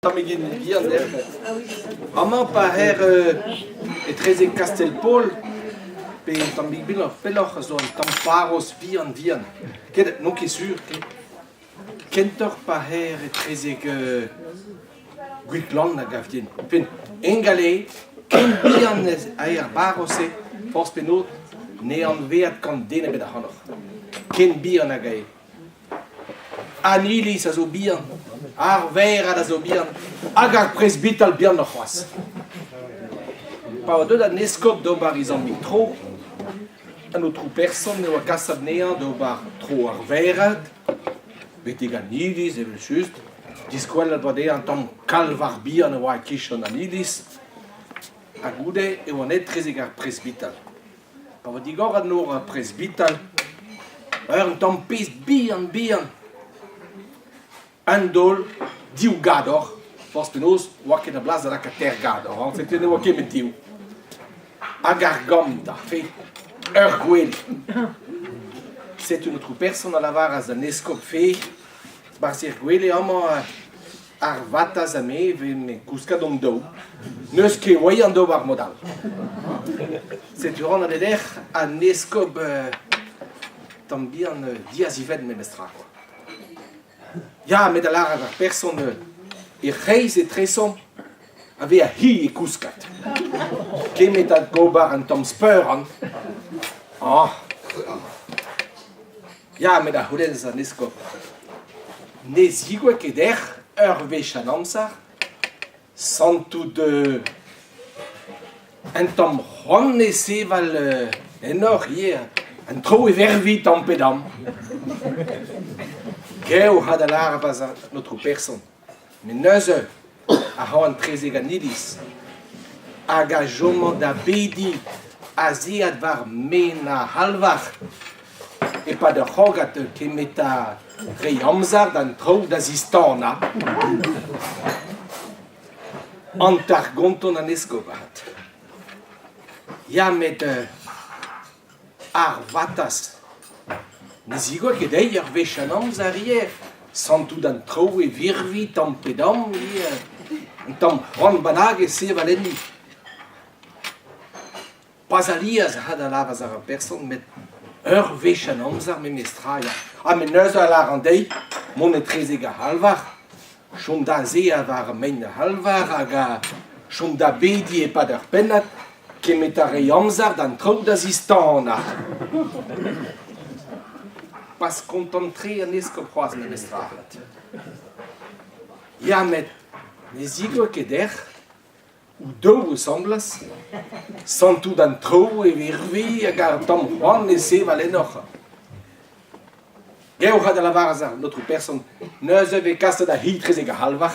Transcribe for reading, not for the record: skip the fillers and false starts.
Tammig bihan dec'h. Amañ pa c'her etrezek Kastell-Paol pe un tammig pelloc'h zo un tamm parroz bihan-bihan. Ket, n'on ket sur ket. Kentoc'h pa c'her etrezek Gwiklan a gav din. Fin, ingal eo, ken bihan ez eo ar barroz-se, forzh penaos ne anavezet gant den ebet ac'hanoc'h. Ken bihan hag eo. An iliz a zo bihan, ar vered a zo bihan, hag ar presbital bihanoc'h c'hoazh. Pa oa deuet an eskob d'ober he zammig tro, an aotrou person e oa kaset anezhañ d'ober tro ar vered, betek an iliz evel-just, diskwelet oa dezhañ an tamm kalvar bihan a oa e-kichen an iliz, ha goude e oan etrezek ar presbital. Pa vo digoret nor ar presbital, un tamm pezh bihan-bihan, un daol, div gador, forzh penaos 'oa ket a blas da lakaat teir gador, hañ, setu ne oa ket met div. Hag ar gambr da fe, ur gwele. Setu an aotrou person a lavaras d'an eskob fe, 'barzh er gwele amañ Ar vatezh ha me 'vez kousket hon-daou. N'eus ket voian d'ober mod all. Setu ran a-lec'h an eskob tamm bihan diazivet memestra kwa. Ya, met a lâras ar person er c'hreiz etresomp a vez ar c'hi é kouskat. Kemet ha gober un tamm speurenn. Ah. Ya, met a c'houlennas an eskob, ne zigouez ket dec'h ur wech an amzer santout un tamm c'hoant e sevel ennoc'h ivez, an traoù e vervi tamm pe damm. Gaou 'ra da lâret an aotrou person. Met neuze a c'hoant 'trezek an iliz hag a chomo da bediñ azeat war maen ar c'halvar e-pad ur c'hrogad kemetañ reiñ amzer d'an traoù da zistanañ. Hanter-gonton an eskob avat. Ya met Ar vatezh. Ne zigor ket dezhi ur wech an amzer ivez. Santout an traoù e virviñ tamm pe damm ivez. Un tamm c'hoant bennak e sevel enni. Pas alies avat a lavaras ar person met ur wech an amzer memestra ya. Ha met neuze a lâran dezhi mont etrezek ar c'halvar, chom da azezañ war mein ar c'halvar hag chom da bediñ e-pad ur pennad Kemet a rei amzer d'an traoù da zistanañ. Pas kontant-tre an eskob c'hoazh memestra avat. Ya met ne zigor ket dec'h, ou daou asambles, santout an traoù e virvi hag ar tamm c'hoant e sevel ennoc'h. Gaou a lavaras an aotrou person, neuze e vez kaset ar c'hi etrezek ar c'halvar.